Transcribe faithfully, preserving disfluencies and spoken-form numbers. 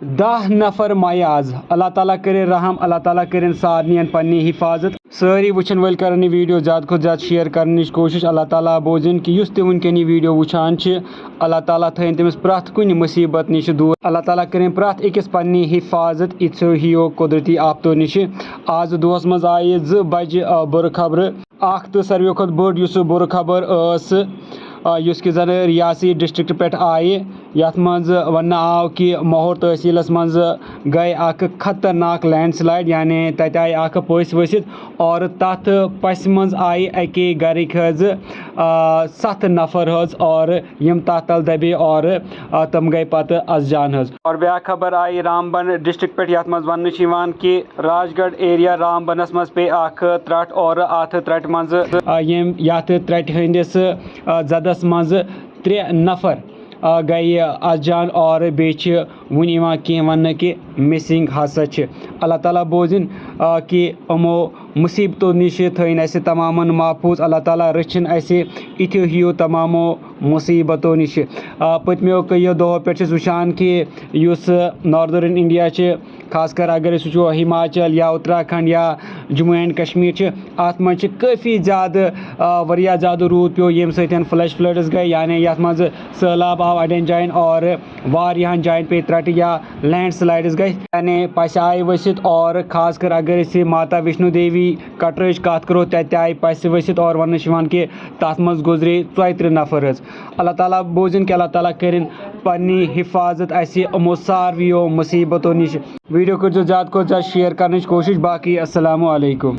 دَہ نفر مَیہِ آز۔ اللہ تعالیٰ کٔرِن رحم، اللہ تعالیٰ کٔرِن سارنٕے پننہِ حفاظت۔ سٲری وٕچھن وٲلۍ کرن یہِ ویڈیو زیادٕ کھۄتہٕ زیادٕ شیئر کرنٕچ کوٗشش۔ اللہ تعالیٰ بوزِن کہِ یُس تہِ وٕنکیٚن یہِ ویڈیو وٕچھان چھِ، اللہ تعالیٰ تھٲیِن تٔمِس پرٛٮ۪تھ کُنہِ مُصیبت نِش دوٗر۔ اللہ تعالیٰ کٔرِن پرٛٮ۪تھ أکِس پننہِ حفاظت یِژھو ہِیو قۄدرتی آفتو نِش۔ آز دۄہس منٛز آیہِ زٕ بجہِ، آ، بُرٕ خبرٕ۔ اکھ تہٕ ساروِیو کھۄتہٕ بٔڑ یُس بُرٕ خبر ٲس، آ، یُس کہِ زن ریاسی ڈسٹرکٹ پٮ۪ٹھ آیہِ، یتھ منٛز وننہٕ آو کہِ ماہور تحصیلس منٛز گٔے اکھ خطرناک لینڈ سلائیڈ، یعنی تتہِ آیہِ اکھ پٔسۍ ؤسِتھ اور تتھ پسہِ منٛز آیہِ اکے گرٕکۍ حظ، آ، ستھ نفر حظ اور یِم تتھ تل دبے اور، آ، تِم گٔے پتہٕ از جان حظ۔ اور بیاکھ خبر آیہِ رامبن ڈسٹرکٹ پٮ۪ٹھ، یتھ منٛز وننہٕ چھِ یِوان کہِ راج گڑھ ایریا رامبنس منٛز پیٚیہِ اکھ ترٛٹھ اور اتھ ترٛٹہِ منٛز، آ، ییٚمۍ یتھ ترٛٹہِ ہٕنٛدِس، آ، زدس منٛز ترٛےٚ نفر، آ، گٔیہِ از جان اور بیٚیہِ چھِ وُنہِ یِوان کینٛہہ وننہٕ کہِ مسنگ ہسا چھِ۔ اللہ تعالیٰ بوزِن، آ، کہِ یِمو مُصیبتو نِش تھٲیِن اَسہِ تمامن محفوٗظ۔ اللہ تعالیٰ رٔچھِن اَسہِ اِتھیو ہِیو تمامو مُصیبتو نِش۔ آ، پٔتمیو کیو دۄہو پٮ۪ٹھ چھِ أسۍ وٕچھان کہِ یُس ناردرن انڈیا چھِ، خاص کر اگر أسۍ وٕچھو ہماچل یا اتراکھنڈ یا جموں اینڈ کشمیر چھِ، اتھ منٛز چھِ کٲفی زیادٕ، آ، واریاہ زیادٕ روٗد پیوٚو، ییٚمہِ سۭتۍ فلیش فلڈز گٔے، یعنی یتھ منٛز سٔہلاب آو اڑٮ۪ن جاین اور واریاہن جاین پیٚیہِ ترٛٹہِ یا لینڈ سلائیڈز گٔے، یعنی پسہِ آیہِ ؤسِتھ۔ اور خاص کر اگر أسۍ ماتا ویشنو دیوی کٹرٕچ کتھ کرو، تتہِ تہِ آیہِ پسہِ ؤسِتھ اور وننہٕ چھِ یِوان کہِ تتھ منٛز گُزرے ژۄیہِ ترٕٛہ نفر حظ۔ اللہ تعالیٰ بوزِن کہِ اللہ تعالیٰ کٔرِن پننہِ حفاظت اسہِ یِمو ساروِیو مُصیبتو نِش۔ ویڈیو کٔرزیو زیادٕ کھۄتہٕ زیادٕ شیئر کرنٕچ کوٗشش۔ باقٕے السلام علیکم۔